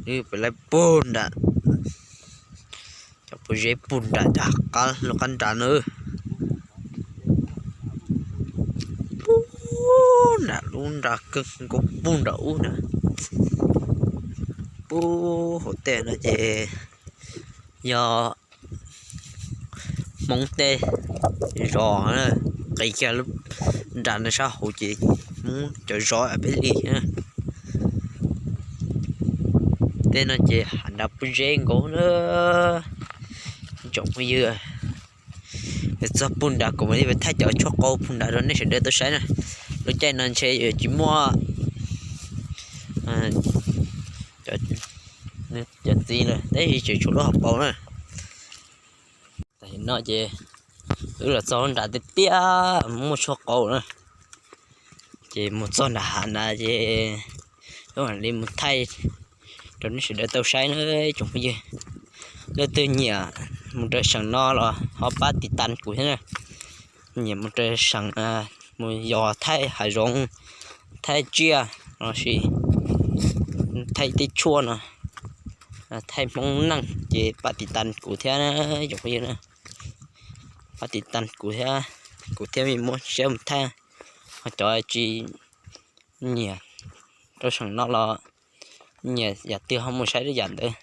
Peb laij puag nram, cov pob zeb puag nram dav qab lub qab nrad na. Puag nram lub nrad kawg nkaus puag nram ub na. Puag hauv tej no ces yog Hmoob tej zos, qis kiag lub nrad no sab hauv ces Hmoob cov zos peb li. Tej no ces hav nrad pob zeb nkaus na. Tsoom phooj ywg, txog puag nrad kuv mam li thaij cov tshuaj qau puag nrad rau nej sawv daws tau saib na. Lub caij no ntshe yuav tsis muaj cov txiv lawm, tab sis tseem tshuav lub hauv paus na. Tam sim no ces wb los txog lub nrad tiag tiag muaj tshuaj qau na. Ces mus txog nram hav ntawd ces wb mam li mus thaij rau nej sawv daws tau saib na tsoom phooj ywg. Leej twg nyiam mus rau seem no los ho pab tiv tas kuv thiab na. Nyiam mus rau seem, mus yos thaij hav zoov, thaij tsiaj lossis thaij tej tshuaj no, thaij Hmoob neej ces pab tiv tas kuv thiab tsoom phooj ywg na. Pab tiv tas kuv thiab, kuv thiaj muab siab mus thaij. Ho cov tsis nyiam rau seem no los nyiam yam twg ho mus saib rau yam ntawd.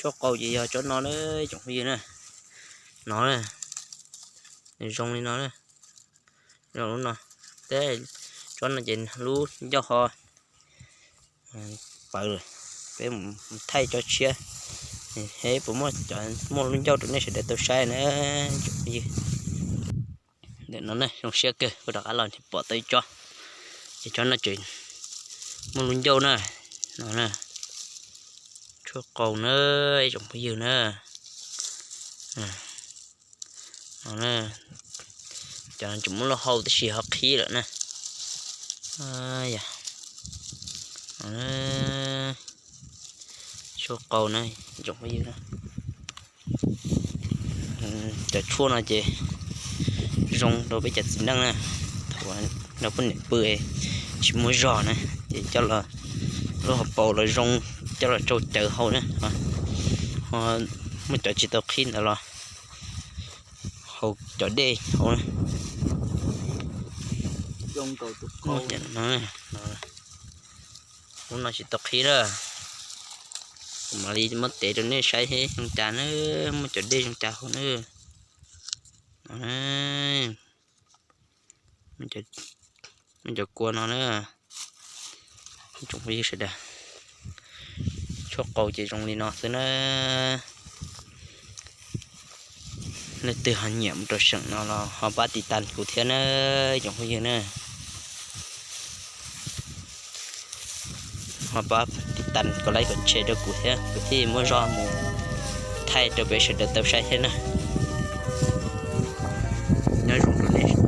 Tshuaj qau ces yog tsob no na tsoom phooj ywg na. No na, zoo li no na. Zoo lub no, teb tsob no ces lub ncauj ho pawv lawm. Peb mus thaij tsob tshiab, es puas muaj cov muaj lub ncauj rau nej sawv daws tau saib na tsoom phooj ywg. Ntawm no na zoo siab kawg, kuv rov qab los pom tau ib tsob, ces tsob no tseem muaj lub ncauj na. No na, tshuaj qau na, ib tsoom phooj ywg na. No, cov no tseem muaj lub hau tab sis ho qhib lawm na. Tshuaj qau na, ib tsoom phooj ywg na. Cov tshuaj no ces zoo rau peb cov txiv neej na. Thaum nrog poj niam pw tsis muaj zog na, ces coj los lub hauv paus los zoo, coj los tsau cawv hau na. Ho muaj cov tsis tau qhib ntawd los hau cov dej hau na. Lub no tsis tau qhib na. Kuv mam li muab tev rau nej saib zoo cas na, muaj cov dej zoo cas hau na. Muaj cov kua no na. Tsoom phooj ywg sawv daws, tshuaj qau ces zoo li no xwb na. Leej twg ho nyiam mus rau seem no los ho pab tiv tas kuv thiab na, tsoom phooj ywg na. Ho pab tiv tas kom like kom share rau kuv thiab, kuv thiaj muaj zog mus thaij rau peb sawv daws tau saib thiab na. Nyob zoo rau nej